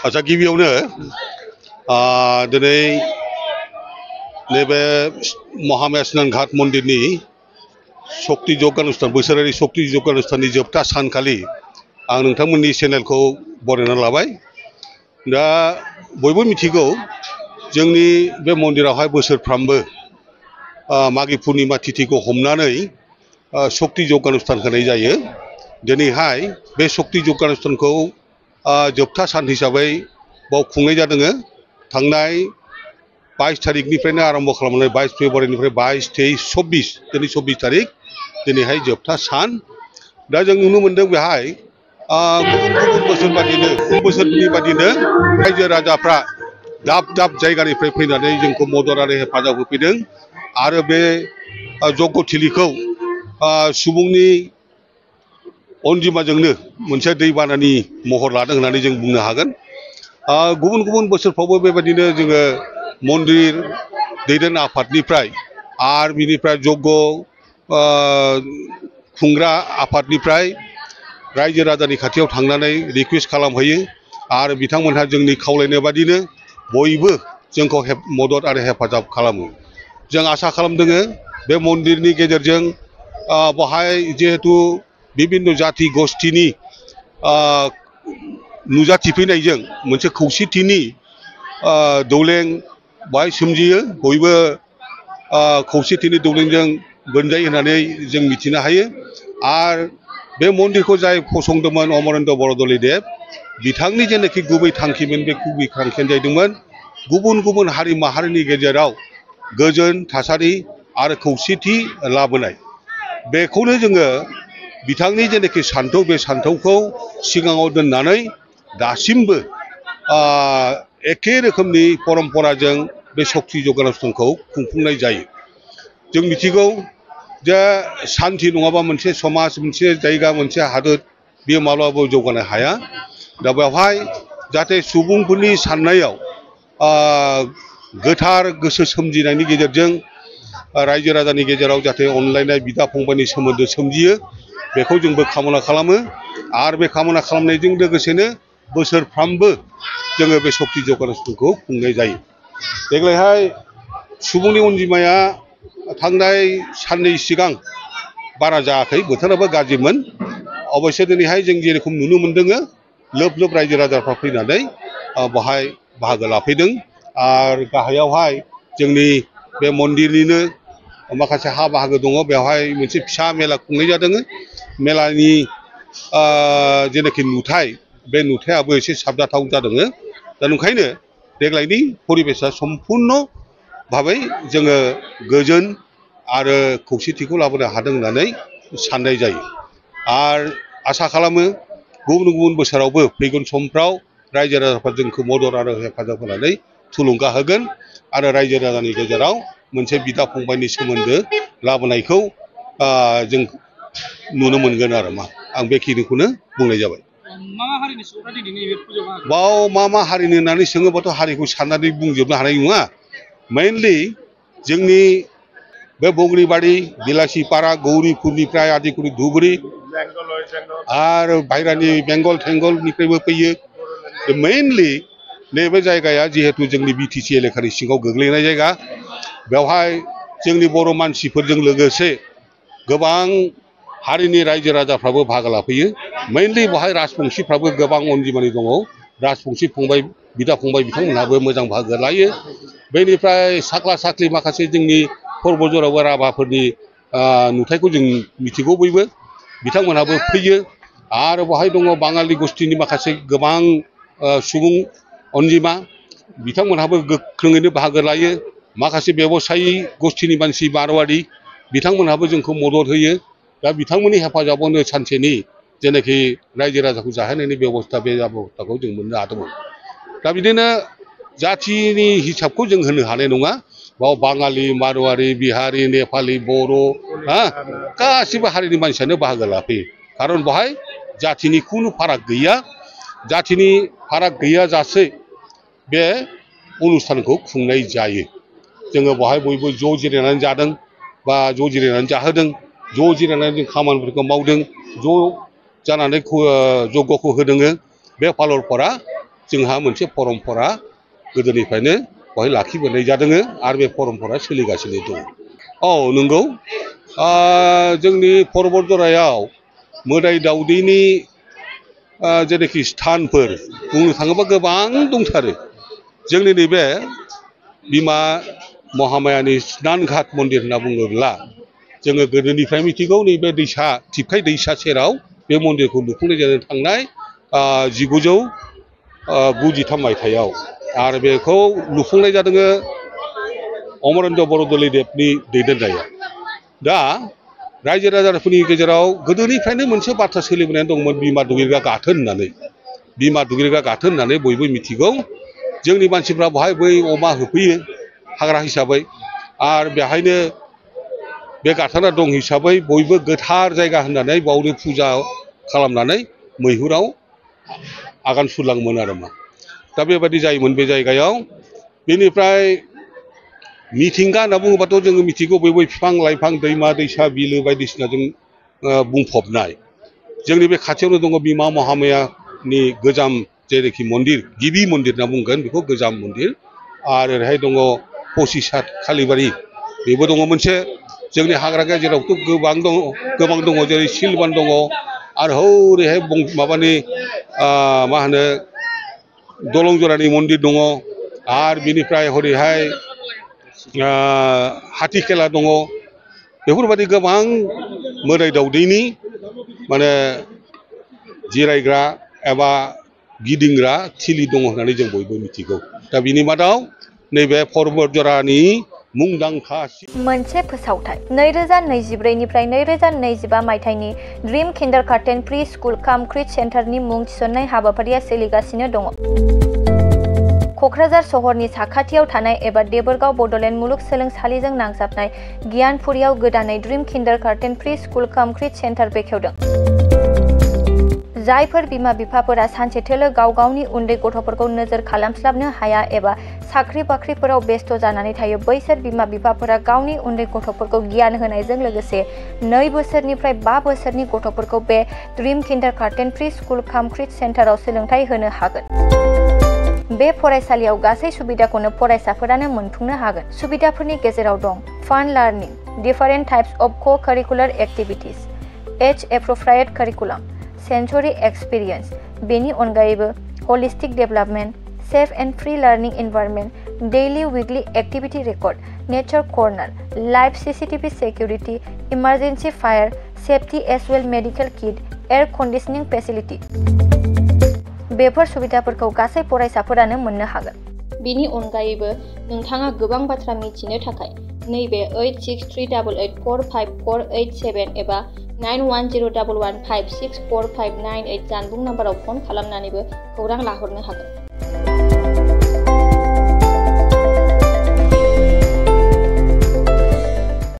आच्छा गिबियावनो दिनै नैबे महामाया स्नान घाट मन्दिरनि शक्ति यज्ञ अनुष्ठान बोसोरारि शक्ति यज्ञ अनुष्ठाननि जोबथा सानखालि आं नोंथांमोननि चेनेलखौ बरायना लाबाय। दा बयबो मिथिगौ जोंनि बे मन्दिरावहाय बोसोरफ्रामबो मागि पुर्णिमा तिथिखौ हमनानै शक्ति यज्ञ अनुष्ठान होनाय जायो। दिनैहाय बे शक्ति यज्ञ अनुष्ठानखौ जोबथा सान हिसाबै बाव खुंनाय जादों। थांनाय 22 तारिखनिफ्रायनो आरम्भ खालामनानै 22 फेब्रुवारिनिफ्राय 22, 23, 24 दिनै 24 तारिख दिनैहाय जोबथा सान। दा जों नुनो मोन्दों बेहाय गुबुन बोसोरनि बादिनो रायजो राजाफ्रा दाब दाब जायगानिफ्राय फैनानै जोंखौ मदद आरो हेफाजाब होफैदों आरो बे जग्यथिलिखौ सुबुंनि अनजिमाजोंनो मोनसे दैबानानि महर लादों होननानै जों बुंनो हागोन। गुबुन बोसोरफ्रावबो बेबायदिनो जोङो मन्दिर दैदेन आफादनिफ्राय आरो बिनिफ्राय जग्य खुंग्रा आफादनिफ्राय रायजो राजानि खाथियाव थांनानै रिकुवेस्ट खालामहैयो आरो बिथांमोनहा जोंनि खावलायनाय बादिनो बयबो जोंखौ मदद आरो हेफाजाब खालामो। जों आसा खालामदों बे मन्दिरनि गेजेरजों बाहाय जिहेतु बिभिन्न जाति गोष्ठीनि नुजाथिफैनायजों मोनसे खौसेथिनि दौलें बाहाय सोमजियो। बयबो खौसेथिनि दौलेंजों बोनजायो होननानै जों मिथिनो हायो। आरो बे मन्दिरखौ जाय फसंदोंमोन अमरेन्द्र बरदलैदेव बिथांनि जेनाखि गुबै थांखिमोन बे गुबै थांखियानो जाहैदोंमोन गुबुन हारि माहारिनि गेजेराव गोजोन थासारि आरो खौसेथि लाबोनाय। बेखौनो जोङो बिथांनि जेनाखि सान्थौ बे सान्थौखौ सिगाङाव दोननानै दासिमबो एखे रोखोमनि परम्पराजों बे शक्ति यज्ञ अनुष्ठानखौ खुंफुंनाय जायो। जों मिथिगौ जे शान्ति नङाबा मोनसे समाज मोनसे जायगा मोनसे हादोर बेयो माब्लाबाबो जौगानो हाया। दा बेवहाय जाहाथे सुबुंफोरनि साननायाव गोथार गोसो सोमजिनायनि गेजेरजों रायजो राजानि गेजेराव जाहाथे अनलायनाय बिदा फंबायनि सोमोन्दो सोमजियो बेखौ जोंबो कामना खालामो। आरो बे कामना खालामनायजों लोगोसेनो बोसोरफ्रामबो जोङो बे शक्ति यज्ञ अनुष्ठानखौ खुंनाय जायो। देग्लायहाय सुबुंनि अनजिमाया थांनाय साननै सिगां बारा जायाखै, बोथोराबो गाज्रिमोन। अबयसे दिनैहाय जों जेरखम नुनो मोन्दों लोब रायजो राजाफ्रा फैनानै बाहाय बाहागो लाफैदों। आरो गाहायावहाय जोंनि बे मन्दिरनिनो माखासे हा बाहागो दङ बेवहाय मोनसे फिसा मेला खुंनाय जादों। मेलानि जेनाखि नुथाय बे नुथायाबो एसे साबजाथाव जादों। दा ओंखायनो देग्लायनि परिबेसा सम्पुर्ण भाबै जोङो गोजोन आरो खौसेथिखौ लाबोनो हादों होननानै साननाय जायो। आरो आसा खालामो गुबुन बोसोरावबो फैगोन समफ्राव रायजो राजाफ्रा जोंखौ मदद आरो हेफाजाब होनानै थुलुंगा होगोन आरो रायजो राजानि गेजेराव मोनसे बिदा फंबायनि सोमोन्दो लाबोनायखौ जों नुनो मोनगोन आरो आं बेखिनिखौनो बुंनाय जाबाय। बाव मा हारिनि होननानै सोङोबाथ' हारिखौ साननानै बुंजोबनो हानाय नङा। मेइनलि जोंनि बे बग्रिबारि बिलासिपारा गौरीपुरनिफ्राय आदिकुरि धुबुरी आरो बाहेरानि बेंगल थेंगलनिफ्रायबो फैयो। मेइनलि नैबे जायगाया जिहेतु जोंनि बिटिसि एलेकानि सिङाव गोग्लैनाय जायगा बेवहाय जोंनि बर' मानसिफोरजों लोगोसे गोबां हारिनि रायजो राजाफ्राबो बाहागो लाफैयो। मेइनलि बेवहाय राजबंशिफ्राबो गोबां अनजिमानि दङ। राजबंशी फंबाय बिदा फंबाय बिथांमोनहाबो मोजां बाहागो लायो। बेनिफ्राय साख्ला साख्लि माखासे जोंनि परबजराव राभाफोरनि नुथायखौ जों मिथिगौ बयबो बिथांमोनहाबो फैयो। आरो बेवहाय दङ बाङालि गोष्ठीनि माखासे गोबां सुबुं अनजिमा बिथांमोनहाबो गोख्रोङैनो बाहागो लायो। माखासे बेबसायी गोष्ठीनि मानसि मारवाड़ी बिथांमोनहाबो जोंखौ मदद होयो। दा बिथांमोननि हेफाजाबावनो सानसेनि जेनाखि रायजो राजाखौ जाहोनायनि बेबस्था बे बेबस्थाखौ जों मोननो हादोंमोन। दा बिदिनो जाथिनि हिसाबखौ जों होनो हानाय नङा। बाव बाङालि मारवाड़ी बिहारी नेपाली बर' गासिबो हारिनि मानसियानो बाहागो लाफैयो। खारन बेवहाय जातिनि खुनु फाराग गैया। जातिनि फाराग गैयाजासे बे अनुष्ठानखौ खुंनाय जायो। जोङो बेवहाय बयबो ज' जिरायनानै जादों बा ज' जिरायनानै जाहोदों। ज' जिरायनानै जों खामानिफोरखौ मावदों। ज' जानानै जग्यखौ होदों। बे फालरफोरा जोंहा मोनसे परम्परा गोदोनिफ्रायनो बेवहाय लाखिबोनाय जादों आरो बे परम्परा सोलिगासिनो दं। औ नंगौ जोंनि परबतजरायाव मोदाय दावदैनि जेनाखि स्थानफोर बुंनो थाङोबा गोबां दंथारो। जोंनि नैबे बिमा महामायानि स्नान घाट मन्दिर होनना बुङोब्ला जोङो गोदोनिफ्राय मिथिगौ नैबे दैसा थिफखाय दैसा सेराव बे मन्दिरखौ लुफुंनाय जादों थांनाय 1993 मायथाइयाव आरो बेखौ लुफुंनाय जादों अमरेन्द्र बरदलैदेवनि दैदेननायाव। दा रायजो राजाफोरनि गेजेराव गोदोनिफ्रायनो मोनसे बाथ्रा सोलिबोनाय दंमोन बिमा दुगैग्रा गाथोन होननानै। बिमा दुगैग्रा गाथोन होननानै बयबो मिथिगौ। जोंनि मानसिफ्रा बेवहाय बै अमा होफैयो हाग्रा हिसाबै आरो बेहायनो बे गाथोना दं हिसाबै बयबो गोथार जायगा होननानै बावनो फुजा खालामनानै मैहुराव आगान सुरलाङोमोन आरो मा। दा बेबायदि जायोमोन बे जायगायाव। बेनिफ्राय मिथिंगा होनना बुङोबाथ' जोङो मिथिगौ बयबो बिफां लाइफां दैमा दैसा बिलो बायदिसिनाजों बुंफबनाय। जोंनि बे खाथियावनो दङ बिमा महामायानि गोजाम जेरैखि मन्दिर गिबि मन्दिर होनना बुंगोन बेखौ गोजाम मन्दिर आरो ओरैहाय दङ पसिसात कालिबारि बेबो दङ मोनसे। जोंनि हाग्रा गेजेरावथ' गोबां दङ जेरै सिलबान दङ आरो हौरैहाय माबानि मा होनो दलंजरानि मन्दिर दङ आरो बिनिफ्राय हरैहाय हाथिखेला दङ। बेफोरबायदि गोबां मोदाय दावदैनि माने जिरायग्रा एबा गिदिंग्रा थिलि दङ होननानै जों बयबो मिथिगौ। दा बिनि मादाव नैबे परबतजरानि मुंदांखा मोनसे फोसावथाय 2024 निफ्राय 2025 मायथाइनि ड्रीम किन्डारगार्टेन प्रि स्कुल काम क्रिट सेन्टारनि मुं थिसननाय हाबाफारिया सोलिगासिनो दङ। क'क्राझार सहरनि साखाथियाव थानाय एबा देबोरगाव बड'लेण्ड मुलुगसोलोंसालिजों नांजाबनाय गियानपुरियाव गोदानै ड्रीम किन्डारगार्टेन प्रि स्कुल काम क्रिट सेन्टार बेखेवदों। जायफोर बिमा बिफाफोरा सानसेथोलो गाव गावनि उन्दै गथ'फोरखौ नोजोर खालामस्लाबनो हाया एबा साख्रि बाख्रिफोराव बेस्थ' जानानै थायो बैसोर बिमा बिफाफोरा गावनि उन्दै गथ'फोरखौ गियान होनायजों लोगोसे 2 बोसोरनिफ्राय 5 बोसोरनि गथ'फोरखौ बे ड्रीम किन्डारगार्टेन प्रि स्कुल काम क्रिट सेन्टाराव सोलोंथाइ होनो हागोन। बे फरायसालियाव गासै सुबिदाखौनो फरायसाफोरानो मोनफुंनो हागोन। सुबिदाफोरनि गेजेराव दं फान learning, different types of co-curricular activities, age appropriate curriculum, sensory experience, बेनि अनगायैबो holistic development, safe and free learning environment, daily weekly activity record, nature corner, live CCTV security, emergency fire safety as well medical kit, air conditioning facility. बेफोर सुबिदाफोरखौ गासै फरायसाफोरानो मोननो हागोन। बेनि अनगायैबो नोंथाङा गोबां बाथ्रा मिथिनो थाखाय नैबे 8638145487 एबा 9101156459 जानबुं नाम्बाराव फन खालामनानैबो खौरां लाहरनो हागोन।